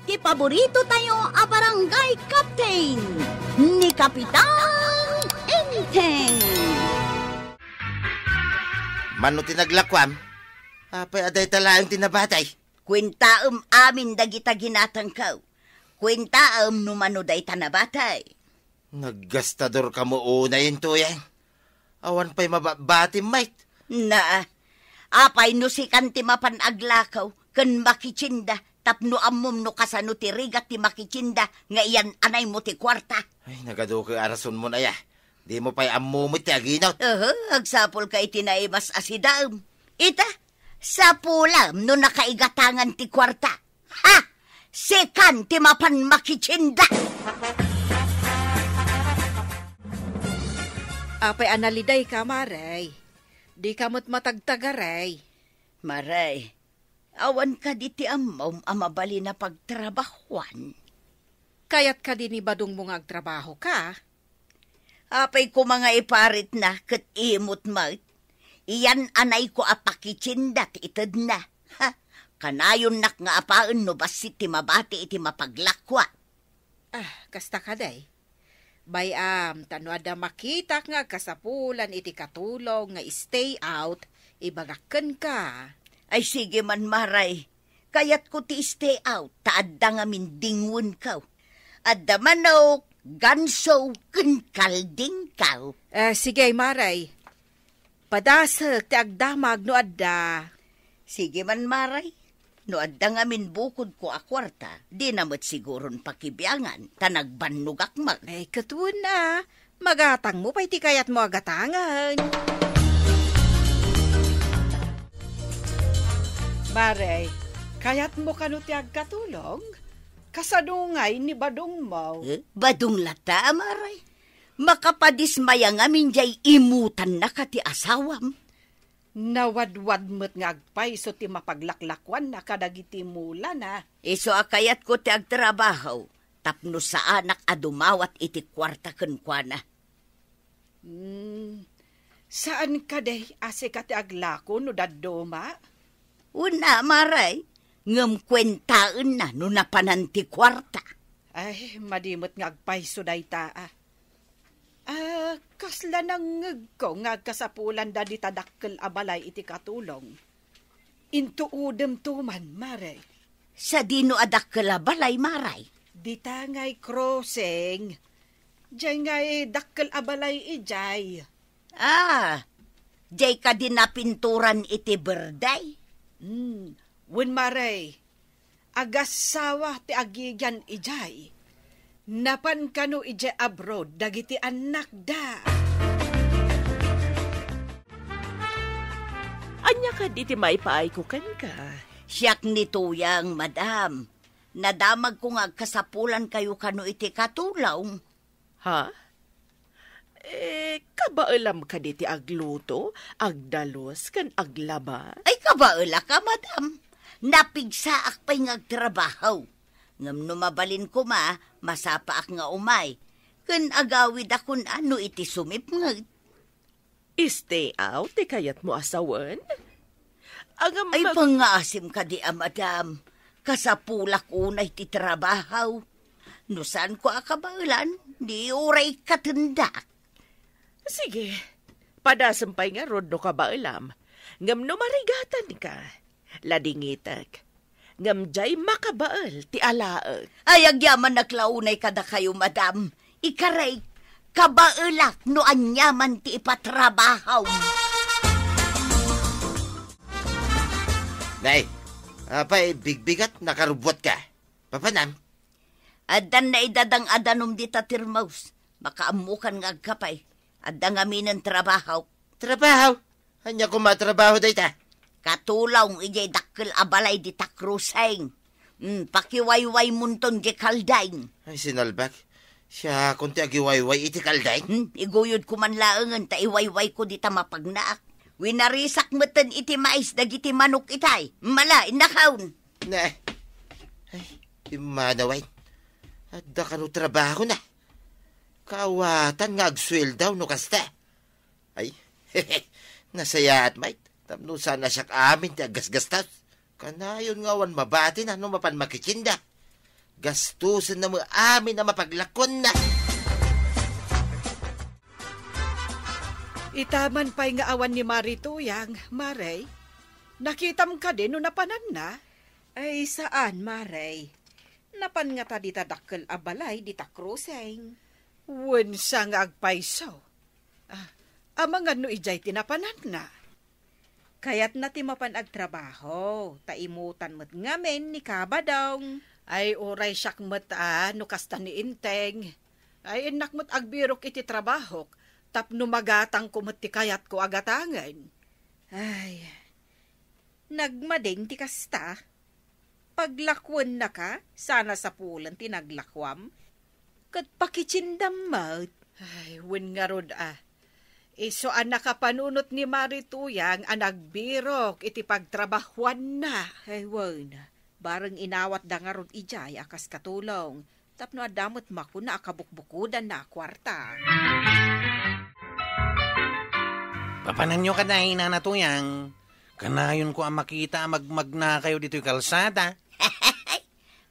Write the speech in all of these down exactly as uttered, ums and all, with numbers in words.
Ti paborito tayo a barangay captain, ni Kapitan Enteng. Mano ti naglakuam? Apay a dayta laeng ti nabatay? Kuentaem amin dagita ginatangko. Kuentaem no mano dayta nabatay. Naggastador kamo unay, Enteng. Awan pay mababatim, mait. Na, apay no sikan ti mapan aglakaw ken makitienda tapno ammom no kasano ti rigat ti makitienda nga iyan-anaymo ti kuarta? Ay, nagaduke a rasonmo, aya. Dimo pay ammo met ti aginot. Aha, agsapulka iti naimas a sidaem. Ita, sapulem no nakaigatangan ti kuarta. Ha! Sikan ti mapan makitienda! Apay a nalidayka, Maray? Dika met matagtagaray. Maray, awan kadi ti ammom a mabalin a pagtrabahuan? Kayat kadi ni badongmo nga agtrabaho ka? Apay koma nga iparitna ket imot met. Iyan-anayko a pakitienda ti itedna. Ha? Kanayonnak nga apaen no bassit ti mabati iti mapaglakua. Ah, kasta kadi. Bay-am, ta no adda makitak nga agkasapulan iti katulong nga stay out, ibagak kenka. Ay, sige man, Maray. Kayatko ti stay out, ta adda ngamin dingwenko. Adda manok, ganso, ken kaldingko. Ah, sige, Maray. Padasek ti agdamag no adda. Sige man, Maray. No adda ngamin bukodko a kuarta, dina met siguron pakibiangan, ta nagbannogak met. Ay, ket wen a, magatangmo pay ti kayatmo a gatangen. Maray, kayatmo kano ti agkatulong? Kasano ngay ni badongmo? Eh, badong latta, Maray. Makapadismaya ngamin jay imutannaka ti asawam. Nawadwad met nga agpayso ti mapaglaklakuanna kadagiti mulana. Isu a kayatko ti agtrabaho tapno saanak a dumawat iti kuarta kenkuana. Hmm, saan kadi a sika ti aglako no dadduma? Una, Maray, ngem kuentaenna no napanan ti kuarta. Ay, madi met nga agpayso dayta, a. Ah, kasla nangngegko nga agkasapulanda dita dakkel a balay iti katulong. Intuodemto man, Maray. Sadino a dakkel a balay, Maray? Dita ngay crossing. Jay ngay dakkel a balay ijay. Ah, jay kadi napinturan iti birday? Hmm, wen, Maray. Agassawa ti agigian ijay. Napan kano ijay abroad dagiti annakda. Ania kadi ti maipaayko kenka? Siak ni Tuyang, madam. Nadamagko nga agkasapulankayo kano iti katulong. Ha? Eh, kabaelam kadi ti agluto, agdalus, ken aglaba? Ay, kabaelak a, madam. Napigsaak pay nga agtrabaho. Ngem no mabalin koma, masapaak nga umay. Ken agawidakon a no iti sumipnget. Stay out ti kayatmo a sawen? Agam- Ay, pangngaasim kadi a, madam. Kasapulak unay ti trabaho. No saanko a kabaelan, di uray katendak. Sige, padasem pay ngarud no kabaelam. Ngem no marigatanka, ladingitek. Ngem jay makabael ti alaek. Ay, agyamanak la unay kadakayo, madam. Ikarek, kabaelak no aniaman ti ipatrabahom. Nay, apay bigbigat, nakarubbuatka? Papanam? Addan naidadang a danum dita termos. Makaammokan nga agkapay. Adda ngaminen trabahok. Trabaho? Ania koma a trabaho dayta? Katulong idiay dakkel a balay dita crossing. Hmm, pakiwaywaymonton diay kalding. Ay, sinalbak. Siakon ti agiwayway iti kalding? Hmm, iguyodko man laengen ta iwaywayko dita mapagnaak. Winarisak metten iti mais dagiti manok itay. Mala, innakaon. Ne. Ay, immanawen. Adda kano trabahona? Kaawatan nga agsueldo no kasta. Ay, nasayaat met, tapno saan a siak amin ti aggasgastos. Kanayon nga awan mabatina no mapan makitienda. Gastusenna met amin a mapaglakuanna. Ita man pay nga awan ni Mari Tuyang, Mare. Nakitam kadi no napananna? Ay, saan, Mare. Napan ngata dita dakkel a balay dita kruseng. Wen sa nga agpayso. Ah, amangan no idiay ti napananna. Kayatna ti mapan agtrabaho, ta imutan met ngamin ni Kabadong. Ay, uray siak met a, no kasta ni Enteng. Ay, innak met agbirok iti trabahok, tapno magatangko met ti kayatko a gatangen. Ay, nagmading ti kasta. Paglakuennaka, saan a sapulen ti naglakuam. Ket pakitindam met. Ay, wen ngarud a. Isu a nakapanunot ni Mari Tuyang a nagbirok iti pagtrabahuanna. Ay, wen, bareng inawatda ngarud idiay a kas katulong, tapno adda met makuna a kabukbukodanna a kuarta. Papananyo kadi, Nana Tuyang. Kanayonko a makita a magmagnakayo ditoy kalsada.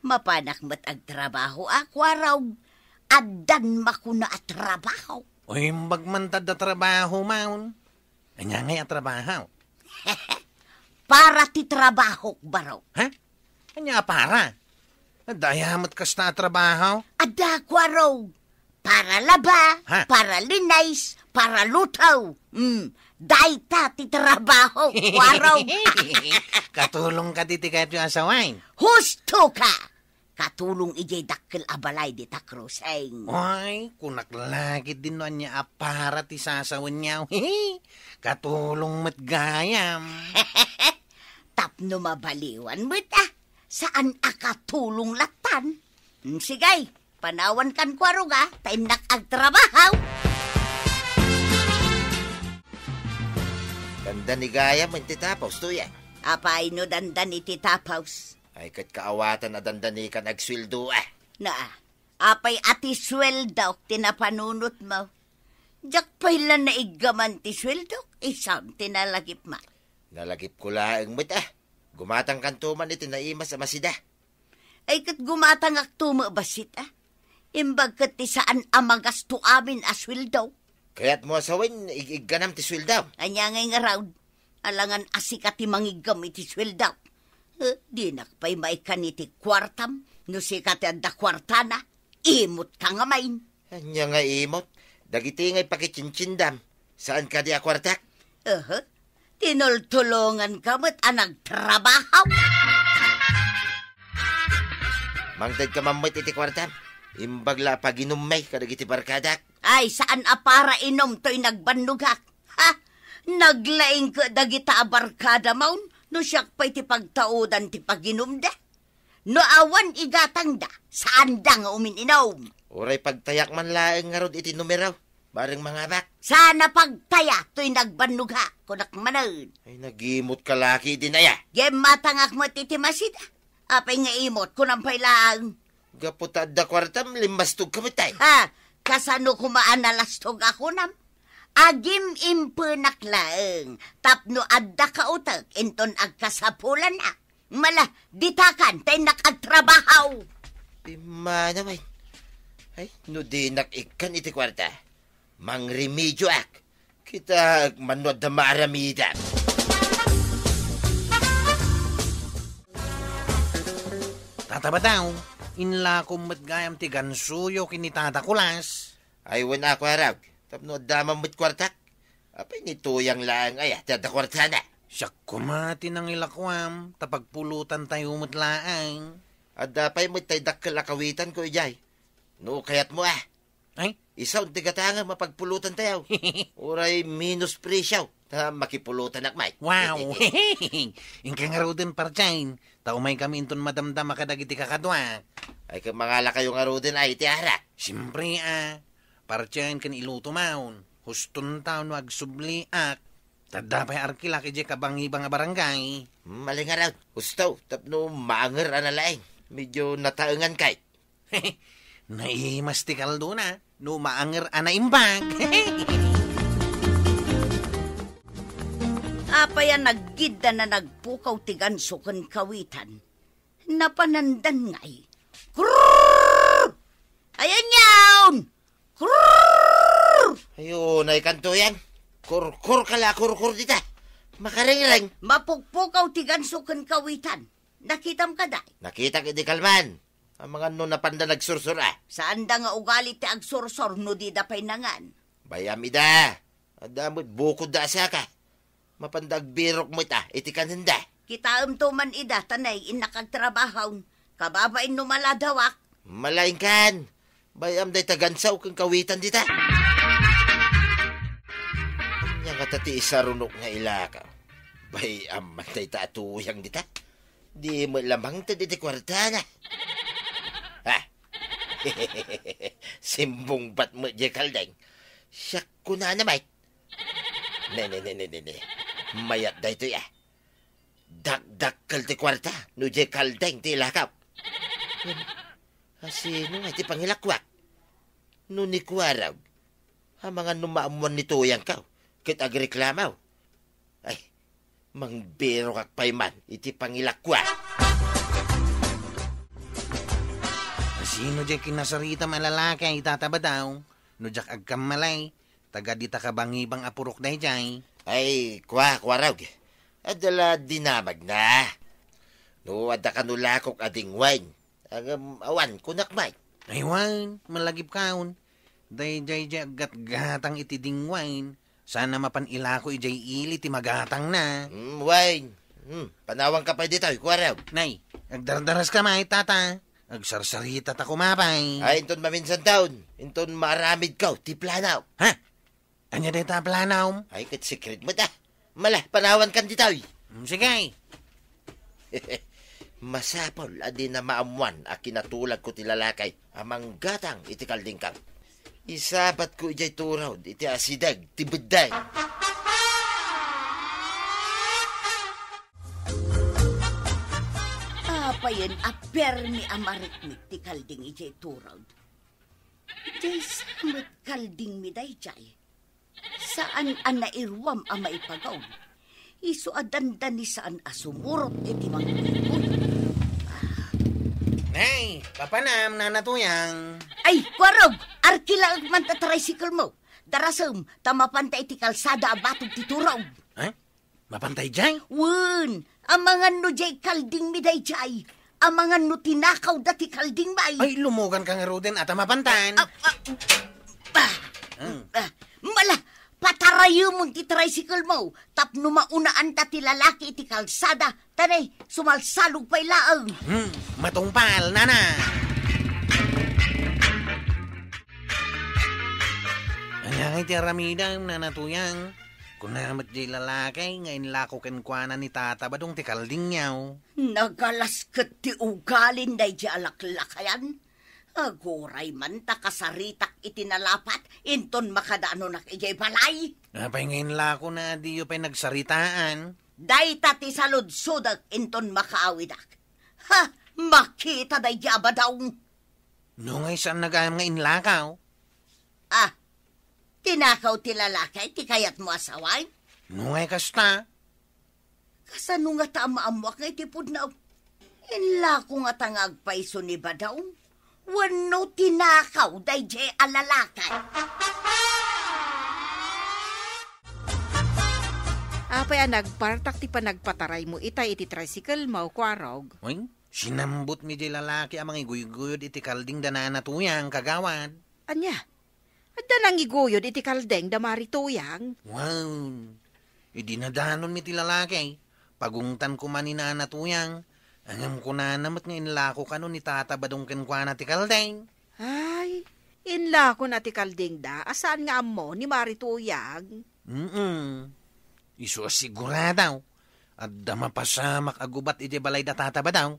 Mapanak met agtrabaho a kuarog. Addan makuna a trabaho. Uy, imbag man ta adda trabaho, Maun. Ania ngay a trabaho? Para ti trabahok, baro. Ha? Ania a para? Adda aya met kasta a trabaho? Adda, kuarog. Para laba, ha? Para linis, para luto. Hmm, dayta ti trabaho, kuarog. Katulong kadi ti kayatyo a sawen? Husto ka! Katulong idiay dakkel a balay dita kruseng. Ay, kunak la ketdin no ania a para ti sasawenyo. Katulong met gayam. Tapno mabaliwan met a, saan a katulong lattan. Hmm, sige, panawankan kuarog a, ta innak agtrabaho. Dandani gayam ti tapos, Tuyang. Apay no dandani ti tapos? Ay, ket kaawatan a dandanikan agsueldo a. Na, apay a ti sueldok ti napanunotmo? Diak pay la naiggaman ti sueldok, isam ti nalagipma. Nalagipko laeng met a. Gumatangkanto man iti naimas a masida. Ay, ket gumatangakto met bassit a. Imbag ket ti saan a magasto amin a sueldo. Kayatmo a sawen, ig-igganam ti sueldom? Ania ngay ngarud? Alangan a sika ti mangiggam iti sueldok. Eh, dinak pay maikkan iti kuartam, no sika ti adda kuartana, imotka ngamin. Ania nga imot? Dagiti ngay pakitsintsindam, saan kadi a kuartak? Aha, tinultulonganka met a nagtrabaho. Mangtedka man met iti kuartam. Imbag la a paginummi kadagiti barkadak. Ay, saan a para inom toy nagbannogak. Ha? Naglaing ket dagita a barkada maun no siak pay ti pagtaudan ti paginumda. No awan igatangda, saanda nga umin-inom. Uray pagtayak man laeng ngarud iti numero, bareng mangabak. Saan a pagtaya toy nagbannogak, kunak manen. Ay, nagimotka la ketdin aya. Gimmatangak met iti masida. Apay nga imot, kunam pay laeng. Gapu ta adda kuartam, limmastogka met ay. Ha, kasano koma a nalastog a kunam? Agim-impenak laeng, tapno adda kautek inton agkasapulanna. Mala, ditakan, ta innak agtrabaho. Pimmanaw ay. Ay, no dinak ikkan iti kuarta, mangremedioak. Kitaek man no adda maaramidak. Tata Badaw, inlakom met gayam ti gansuyo ken ni Tata Kulas. Ay, wen a, Kuarog, tapno adda man met kuartak. Apay ni Tuyang laeng aya ti adda kuartana? Siak koma ti nangilakuam, ta pagpulotantayo met laeng. Adda pay met tay dakkel a kawitanko idiay. No kayatmo a. Ay? Isaon ti gatangem a pagpulotantayo. Uray minus presyo, ta makipulotanak met. Wow! Inka ngaruden, Parchain, ta umaykami inton madamdama kadagiti kakaduak. Ay, ket mangalakayo ngaruden ay iti arak? Siempre a. Parchain ken iluto maon. Hustontaw no agsubliak. Ta adda pay arkilak idiay kabangibang a barangay. Hmm, malingarod. Husto, tapno maanger a nalaing. Medyo nataengan kay. Naimas ti kaldona, no maanger a naimbag. Apay a naggiddan a nagpukaw ti ganso ken kawitan? Napanandan ngay. Krrrr! Ay, kanto yan. Kurkur ka la, kurkur dita. Makarengreng. Mapukpukaw ti ganso ken kawitan. Nakitam kadi? Nakitak idi kalman. Amangan no napanda nagsursur a. Saanda nga ugali ti agsursur no dida pay nangan. Bay-am ida. Adda met bukodda a saka. Mapanda agbirok met a iti kanenda. Kitaemto man ida, ta nay, innak agtrabahaw. Kababain no maladawak. Malaingkan. Bay-am dayta gansaw ken kawitan dita. Ania ngata ti isarunok nga ilakaw? Bay-am man dayta a tuyang dita. Di met la mangted iti kuartana. Ha? Simbungbat met diay kaldeng. Siak kunana met. Ne, ne, ne, ne, ne, ne. Mayat daytoy a. Dakdakkel ti kuarta no diay kaldeng ti ilakaw. Asino nga iti pangilakuak? No ni Kuarog, amangan no maammuan ni Tuyangko ket agreklamo. Ay, mangbirokak pay man iti pangilakuak. Asino diay kinasaritam a lalaki, Tata Badaw? No diak agkamali, taga dita kabangibang a purok daydiay. Ay, kua, Kuarog. Adda la dinamagna. No adda kano lakok a dingwain. Agam, awan, kunak met. Ay, wen, malagipkaon. Daydiay diay aggatgatang iti dingwain. Saan a mapan ilako idiay ili ti magatangna. Mm, wen. Mm, panawanka pay ditoy, Kuarog. Nay, agdardaraska met, Tata. Agsarsaritata koma pay. Ay, inton maminsanton, inton maaramidko ti plano. Ha? Ania dayta a planom? Ay, ket secret met a. Mala, panawankan ditoy. Mm, sige. Masapul a dina maammuan a kinatulagko ti lalaki a manggatang iti kaldingko. Isabatko idiay turod iti asideg ti beddeng. Apayen a permi a marikmik ti kalding idiay turod. Diay sa met kaldingmi daydiay. Saan a nairuam a maipagaw. Isu a dandani saan a sumurot iti mangkuykuy. Nay, papanam, Nana Tuyang. Ay, Kuarog, arkilaek man ta tricycle mo. Darasem, ta mapanta iti kalsada a batog ti turog. Ha? Mapanta idiay? Wen, amangan no diay kaldingmi daydiay. Amangan no tinakawda ti kaldingmi. Ay, lumoganka ngaruden, ata mapantan. Ah, ah, ah, Hmm. ah, mala, patarayemon ti tricycle mo, tapno maunaan ta ti lalaki iti kalsada, ta ne, sumalsalog pay laeng. Hmm, matungpal, Nana. Ania ngay ti aramidem, Nana Tuyang? Kuna met diay lalaki nga inlako kenkuana ni Tata Badong ti kaldingyo. Nagalas ket ti ugalin daydiay a laklakayan. Aguray man ta kasaritak iti nalapat inton makadanonak idiay balay. Apay nga inlakona a diyo pay nagsaritaan? Dayta ti saludsodek inton makaawidak. Ha, makita daydiay a Badong. No ngay saan nga inlakaw? Ah, tinakaw ti lalaki ti kayatmo a sawen? No ngay kasta? Kasano ngata a maammoak nga iti pudno? Inlako ngata nga agpayso ni Badong? Wenno tinakaw daydiay a lalaki? Apay a nagpartak ti panagpataraymo itay iti tricycle mo, Kuarog? Wen, sinambutmi diay lalaki a mangiguyguyod iti kalding da Nana Tuyang, kagawad. Ania? Adda nangiguyod iti kalding da Mari Tuyang? Wen, idi nadanonmi ti lalaki, pagungtan koma ni Nana Tuyang, ngem kunana met nga inlako kano ni Tata Badong kenkuana ti kalding. Ay, inlakona ti kalding da a saan nga ammo ni Mari Tuyang? Mm. Isu a sigurado, adda mapasamak a gubat idiay balay da Tata Badong.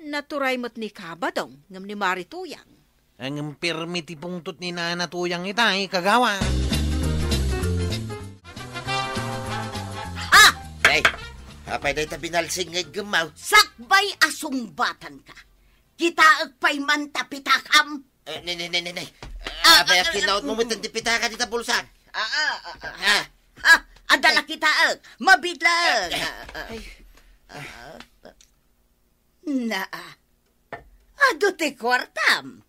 Naturay met ni Kabadong ngem ni Mari Tuyang. Ngem permi ti pungtot ni Nana Tuyang itay, kagawad. Ha! Ay, apay dayta binalsing nga iggemmaw? Sakbay a sungbatanka. Kitaek pay man ta pitakam. Eh, ne, ne, ne, ne, ne. Ah, apay a ah, kinautmo ah, met ti pitaka dita bulsa? Ah, ah, ah, ah. Ha? Ha? Adda la kitaek. Mabitlaeng. Ah, ah. Ay. Ah, ah. Naa, adu ti kuartam.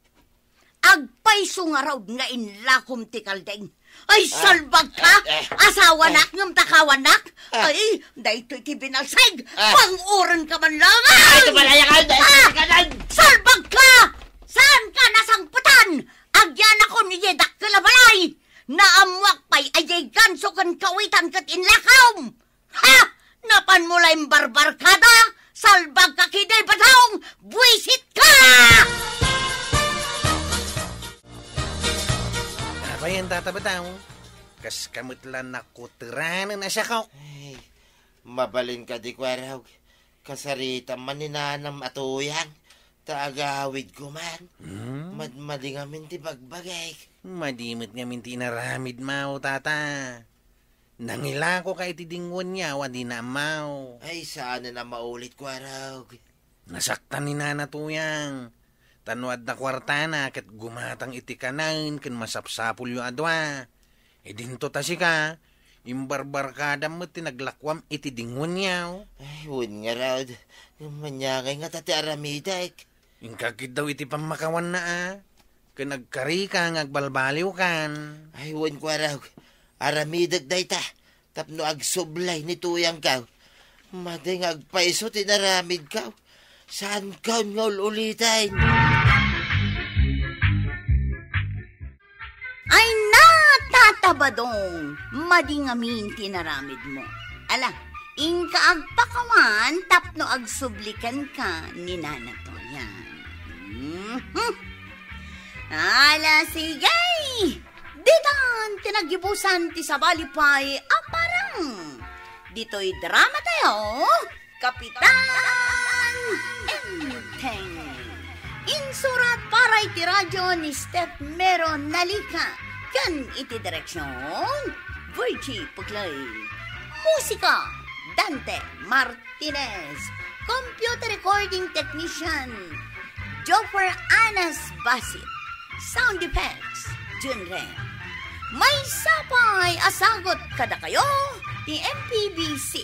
Agpayso ngarud nga inlakom ti kalding. Ay, ah, salbag ka! Eh, eh, asawanak, eh, ngem takawanak! Ah. Ay, daytoy ti binalsig! Ah. Panguren ka man laeng! Ay, tumalayak ka! Daytoy ka nan! Salbag ka! Saan ka nasangpetan? Agyanakon idiay dakkel a balay! Naammoak pay a diay ganso ken kawitan ket inlakaom! Ha! Napanmo la imbarbarkada? Salbag ka ketdi, Badong! Buisit ka! Apay, Tata Badong? Kaska met la nakuteranen a siakok. Ay, mabalin kadi, Kuarog. Kasaritam man ni Nanam a Tuyang. Ta agawidko man. Hmm? Madmadi ngamin ti bagbagik. Madi met ngamin ti inaramidmo, Tata. Nangilakoka iti dinguenyo a dina ammo. Ay, saanen a maulit, Kuarog. Nasaktan ni Nana Tuyang. Ta no adda kuartana ket gumatang iti kanaen ken masapsapulyo a dua. Idinto ta sika, imbarbarkadam met ti naglakuam iti dinguenyo. Ay, wen ngarud. Maniangay ngata ti aramidek. Inka ketdi iti pammakawanna a, ken agkarika nga agbalbaliwkan. Ay, wen, Kuarog. Aramidek dayta tapno agsublay ni Tuyangko. Madi nga agpayso ti inaramidko. Saanko nga ul-uliten. Ay na, Tata Badong, madi ngamin ti inaramidmo. Ala, inka agpakawan tapno agsubli kenka ni Nana Tuyang. Mhm. Ala, sige! Ditan ti naggibusan ti sabali pay a parang. Ditoy drama tayo, Kapitan Enteng. Insurat para iti radyo ni Steph Mero Nalica ken iti direksyon, Virgie Puglay. Musika, Dante Martinez. Computer recording technician, Joffer Anas Basit. Sound effects, Jun Ren. Maysa pay a sagut kadakayo ti M P B C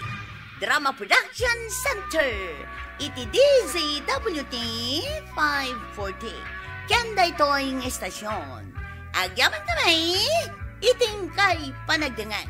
Drama Production Center iti D Z W T five forty. Ken daytoy nga istasyon, agyaman kami iti inkay panagdengngeg.